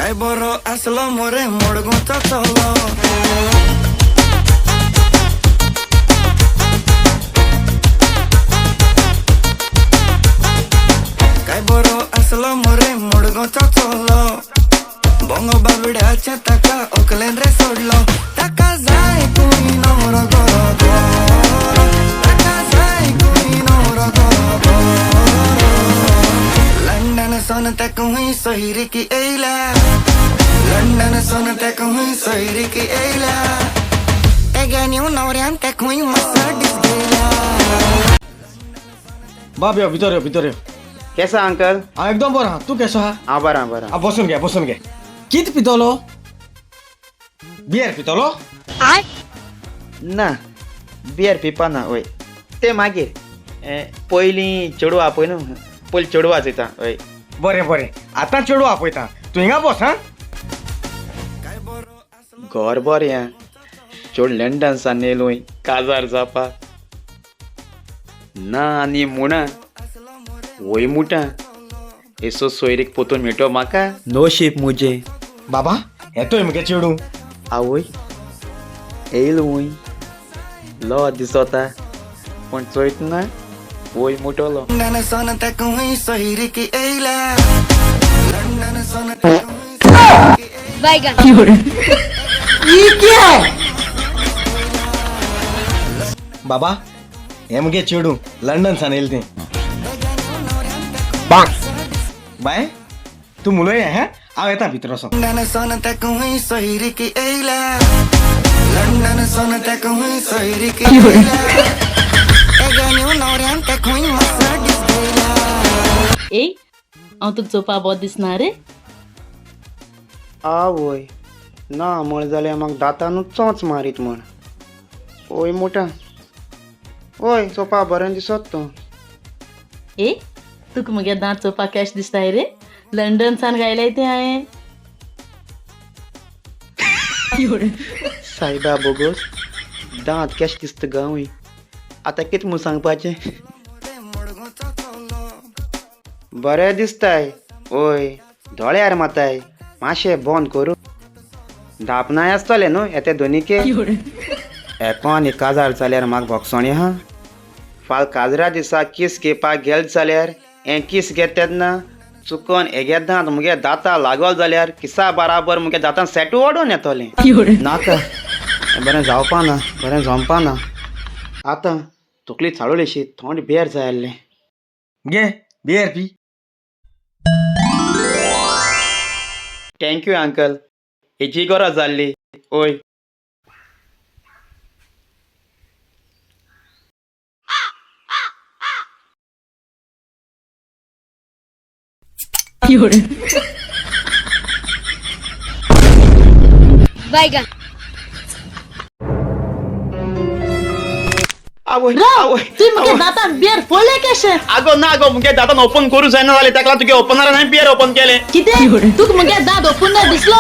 काय बरो आसलो मोरे मडगांवचो चलो. काय बरो आसलो मोरे मडगांवचो चलो. बोंगो बाबड्याचे ताका ओकलेन रे सोडलो. ताका जाय तूं नवरो गोरो गोरो. ताका जाय तूं नवरो गोरो गोरो. लंडन सोन तेका हुंय सोयरीकी येयल्या. लंडन सोन तेका हुंय सोयरीकी येयल्या. तेगे न्यू नवऱ्यान तेका हुंय मर्सडीज घेयल्या. बाब यो भितर यो भितर यो. केसा अंकल? हांव एकदम बरो आहा, तूं केसो आहा? हांव बरो आहा, बरो आहा. आ, बसून घे बसून घे. कित पितलो? बियर पितलो? ना बियर पिवपा ना. वय ते मागीर पयलीं चेडूं आपय न्हू, पयलीं चेडूं वाजयता. हय बरें बरें, आतां चेडूं आपयता, तूं हिंगा बस. हा, घर बरें आहा. चेडूं लंडन सान येयलोय काजार जावपाक ना आनी मुणा वय मुटा येसो सोयरीक पोतून मेळटो म्हाका नशीब मुजें. बाबा येतोय मुगे चेडूं. आवय येयलो वय लो दिसोता पूण चोयतना वय मुटलो. लंडन सोन तेका हुंय सोयरीकी येयल्या. लंडन सोन तेका हुंय सोयरीकी येयल्या. बाबा हें मुगे चेडूं लंडन सान येयलें तें. बाय तूं मुलोय हें, हांव येता भितर वचोन. लंडन सोन तेका हुंय सोयरीकी येयल्या. लंडन सोन तेका हुंय सोयरीकी येयल्या. तेगे न्यू नवऱ्यान तेका हुंय मर्सडीज घेयल्या. ए हांव तुका चोवपा बरो दिसना रे? आवय ना म्हण जाल्यार म्हाका दातानूच चोंच मारीत म्हण. ओय मोटा ओय चोवपा बरें दिसत तूं. ए तुका मुगे दांत चोवपाक केश दिसताय रे? लंडन सान गायलाय तें हांवें. सायबा बोगोस दांत केश दिसता गांवूय. आतां कितें म्हूण सांगपाचें? बरें दिसताय. ओय दोळ्यार माताय मातशें बंद करूं धापनाय आसतलें न्हू येते दोनीके. एको आनी काजार जाल्यार म्हाका भोगसोणी आहा. फाल काजरा दिसा कीस घेवपाक गेल जाल्यार हें कीस घेत तेन्ना चुकोन हेगे दांत मुगे दांता लागल जाल्यार किसा बराबर मुगे दांतान सेटू वाडोवन येतलें. नाका हें बरें जावपा ना, बरें जमपा ना. आतां तकली चाळवलीशी थोंड बियर जाय आसलें. घे बियर पी. Thank you uncle, हेजी गरज जाल्ली. ओय आवय आवय तुवें मुगे दांतान बियर फोडलें केशें? आगो ना गो, मुगे दांतान ओपन करूं जायना जालें, ताका लागून तुगे ओपनरान हांवें बियर ओपन केलें. कितें तुका मुगे दांत ओपन ना दिसलो?